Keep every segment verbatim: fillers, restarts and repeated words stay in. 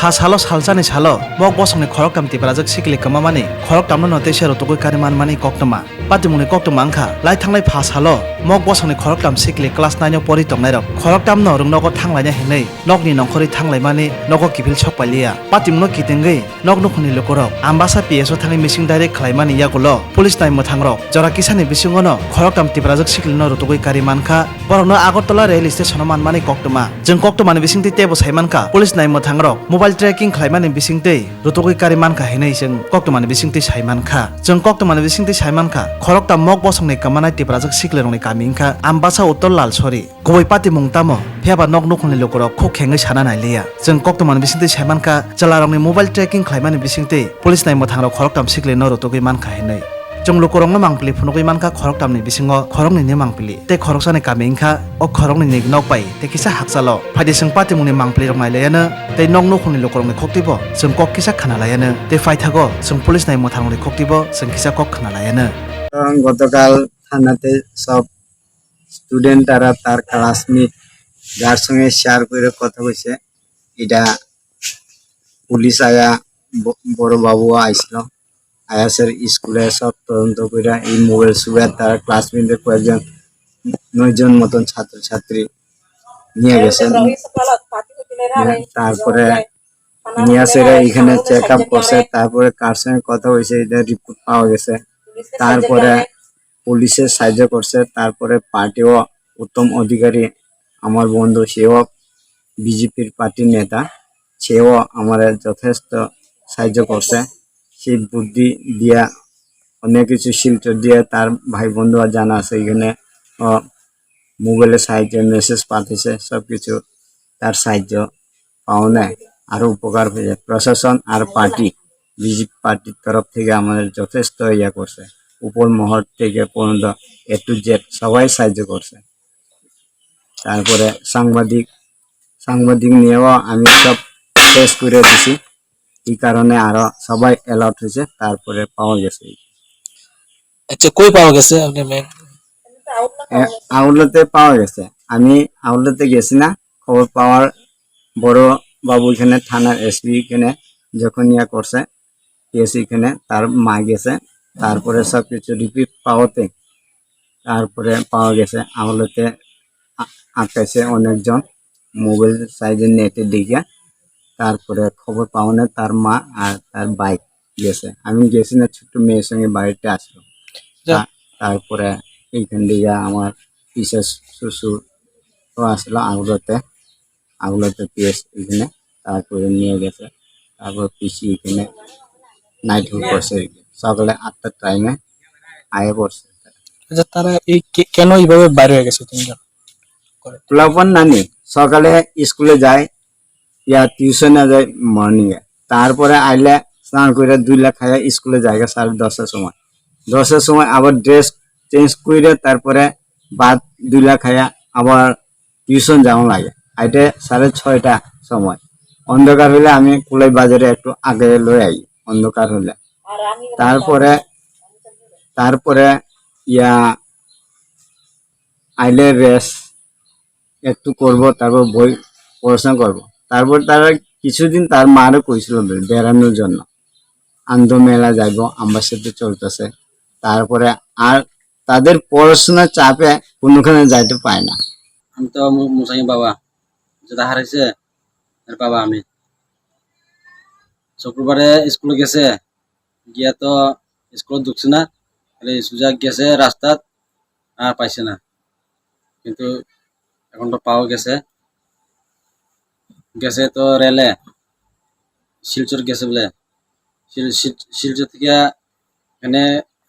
Pha salo salsani salo mok bosongni khoroktham Tiprajwk sikli kwmamani khoroktham no teisa rutugwi kari manmani koktwma. Patimungni koktwma wngkha lai thanglai pha salo mok bosongni khoroktham sikli class nine o pori tongnairok khoroktham no rwngnogo thanglaina hinwi nokni nongkhorwi thanglaimani nogo kiphil sok pailiya. Patimungno kitingwi nok nukhungni lukurok Ambasa P S o thangwi missing direct khlaimani yagulo police nai mwthangrok jora kisani bisingono khoroktham Tiprajwk siklino rutugwi kari mankha. Borokno Agartala rail station o manmani koktwma. Chwng koktwmani bisingtwi teibo sai mankha, police nai mwthangrok mobile tracking khlaimani bisingtwi rutugwi kari mankha hinwi chwng koktwmani bisingtwi sai mankha. Chwng koktwmani bisingtwi sai mankha, khoroktham mok bosongni kwmanai Tiprajwk siklirokni kami wngkha Ambasa Uttor Lalsori. Kubui patimung tamo, phiyaba nok nukhungni lukurok khuk khengwi sana nailiya. Chwng koktwmani bisingtwi sai mankha, chwlarokni mobile tracking khlaimani bisingtwi police nai mwthangrok khoroktham siklino rutugwi mankha hinwi. Chwng lukurokno mangpili phunugwi mankha khoroktham ni bisingo khoroknwi ni mangpili tei khoroksani kami wngkha o khoroknwi ni nok bai tei kisa hakchalo. Phaidi chwng patimungni mangpili rok nailayano tei nok nukhungni lukurokni khoktibo chwng kok kisa khwnalayano tei paithago chwng police nai mwthangrokni khoktibo chwng kisa kok khwnalayano. কারণ গতকাল থানাতে সব স্টুডেন্ট তারা তার ক্লাসমেট যার সঙ্গে শেয়ার করে কথা কইছে, এটা পুলিশ আয়া ব- বড় বাবু আইছিল, আয়া স্যার স্কুলে সব তদন্ত করে এই মোবাইল সুবাদ তারা ক্লাসমেটের কয়েকজন নয়জন মতন ছাত্রছাত্রী নিয়ে গেছেন। নিয়ে তারপরে নিয়ে সেটা এখানে চেক আপ করছে, তারপরে কার সঙ্গে কথা হয়েছে এটা রিপোর্ট পাওয়া গেছে। তারপরে পুলিশের সাহায্য করছে, তারপরে পার্টিও উত্তম অধিকারী আমার বন্ধু, সেও বিজেপির পার্টির নেতা, সেও আমার যথেষ্ট সাহায্য করছে। সেই বুদ্ধি দিয়া অনেক কিছু শিলচর দিয়ে তার ভাই বন্ধু আর জানা আছে এখানে, আহ, মোবাইলের সাহায্যে মেসেজ পাঠিয়েছে, সবকিছু তার সাহায্য পাওনে আরো উপকার হয়ে যায়। প্রশাসন আর পার্টি, বিজেপি পার্টির তরফ থেকে আমাদের যথেষ্ট ইয়ে করছে, উপর মহল থেকে পর্যন্ত এ টু জেড সবাই সাহায্য করছে। তারপরে সাংবাদিক, সাংবাদিক নিয়েও আমি সব শেষ করে দিছি। এই কারণে আরো সবাই অ্যালার্ট হয়েছে, তারপরে পাওয়া গেছে। আচ্ছা, কই পাওয়া গেছে আপনি মেন? এ, আউটলেটে পাওয়া গেছে। আমি আউটলেটে গেছি না, খবর পাওয়ার বড় বাবু এখানে থানার এসপি এখানে যখন ইয়া করছে, গেছি এখানে, তার মা গেছে, তারপরে সবকিছু রিপোর্ট পাওয়াতে তারপরে পাওয়া গেছে আউটলেটে আ-, আটকাইছে অনেকজন মোবাইল সাইজে নেটে দেখে, তারপরে খবর পাওয়ানে তার মা আর তার ভাই গেছে। আমি গেছি না, ছোট্ট মেয়ের সঙ্গে বাড়িতে আসলো। যা। তা-, তারপরে এইখান দিয়ে আমার পিসের শ্বশুর তো আসলো আউটলেটে, আগুলোতে পিএস এখানে, তারপরে নিয়ে গেছে, তারপর পিসি এখানে নাইট হোল্ড করছে, সকালে আটটার টাইমে আয়া পড়ছে। আচ্ছা, তারা এই কে-, কেন এইভাবে বাইরে হয়ে গেছে তিনজন? পোলাপান নানি সকালে স্কুলে যায়, ইয়া টিউশনে যায় মর্নিং এ, তারপরে আইলে স্নান করে দুই লাখ খাইয়া স্কুলে যায় সাড়ে দশটার সময়, দশটার সময় আবার ড্রেস চেঞ্জ করে তারপরে ভাত দুই লাখ খাইয়া আবার টিউশন যাওয়া লাগে। আইতে সাড়ে ছয়টা সময়। অন্ধকার হইলে আমি কুলাই বাজারে একটু আগে লই আই, অন্ধকার হইলে। তারপরে, তারপরে ইয়া আইলে রেস্ট একটু করব, তারপর বই পড়াশোনা করব। তারপর তারা কিছুদিন তার মারে কইছিল বে-, বেড়ানোর জন্য। আনন্দ মেলা যাইব, আমার সাথে চলতেছে। তারপরে আর তাদের পড়াশোনার চাপে কোনোখানে যাইতে পায় না। আমি তো মু-, মুসাইন বাবা, যেটা হারাইছে, এর বাবা আমি। শুক্রবারে স্কুলে গেছে, গিয়া তো স্কুলে ঢুকছে না, খালি সোজা গেছে রাস্তাত, আর পাইছে না। কিন্তু এখন তো পাওয়া গেছে, গেছে তো রেলে, শিলচর গেছে বলে। শিল-, শিল-, শিলচর থেকে এখানে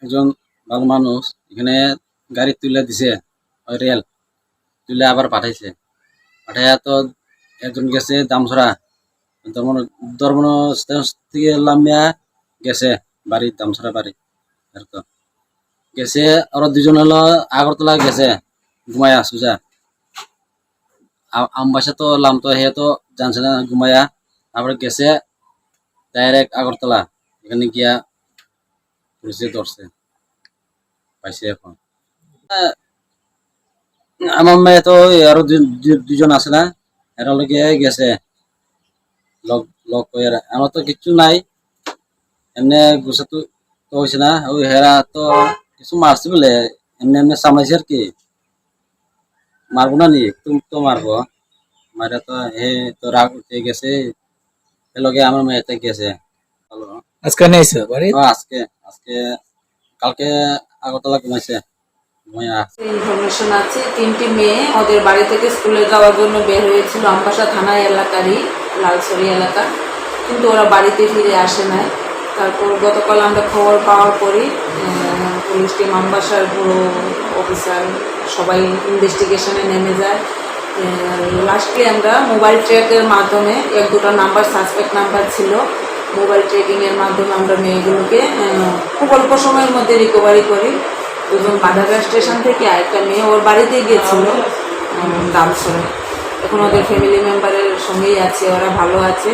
একজন ভালো মানুষ এখানে গাড়ি তুলে দিছে, ওই রেল তুলে আবার পাঠাইছে। পাঠাইয়া তো একজন গেছে দামছড়া, ধর্মন-, ধর্মন স্টেশন থেকে লামিয়া গেছে বাড়ি, দামছড়া বাড়ি। আর তো গেছে, আরো দুজন হলো আগরতলা গেছে, ঘুমায়া সুজা। আ-, আমবাসা তো লাম তো হে তো জানছে না, ঘুমায়া। আবার গেছে ডাইরেক্ট আগরতলা, এখানে গিয়া পুলিশে ধরছে, পাইছে এখন। আ, আমার মেয়ে তো ওই আরো দুই-, দুই-, দুইজন আছে না, এরা লগে গেছে। লগ লগ করে, আমার তো কিচ্ছু নাই। এমনি গুছা তো তো হয়েছে না, ওই হেরা তো কিছু মারছে বলে, এমনি এমনি সামলাইছে আর কি। মারবো না নি, একটু তো মারবো। মারে তো হে তো রাগ উঠে গেছে, এ লগে আমার মেয়েতে গেছে। হ্যালো। আজকে নেই স্যার বাড়ি? হ্যাঁ, আজকে আজকে কালকে আগরতলা ঘুমাইছে। ঘুমাইয়া। ইনফরমেশন আছে, তিনটি মেয়ে ওদের বাড়ি থেকে স্কুলে যাওয়ার জন্য বের হয়েছিল আমবাসা থানা এলাকারই, লালছড়ি এলাকা, কিন্তু ওরা বাড়িতে ফিরে আসে নাই। তারপর গতকাল আমরা খবর পাওয়ার পরই আহ, পুলিশ টিম, আমবাসার পুরো অফিসার, সবাই ইনভেস্টিগেশনে নেমে যায়। লাস্টলি আমরা মোবাইল ট্র্যাকের মাধ্যমে, এক দুটো নাম্বার, সাসপেক্ট নাম্বার ছিল, মোবাইল ট্র্যাকিং এর মাধ্যমে আমরা মেয়েগুলোকে আহ, খুব অল্প সময়ের মধ্যে রিকভারি করি। দুজন বাদাররা স্টেশন থেকে, আরেকটা মেয়ে ওর বাড়িতে গিয়েছিল উম, দামছড়ে। এখন ওদের ফ্যামিলি মেম্বারের সঙ্গেই আছে, ওরা ভালো আছে।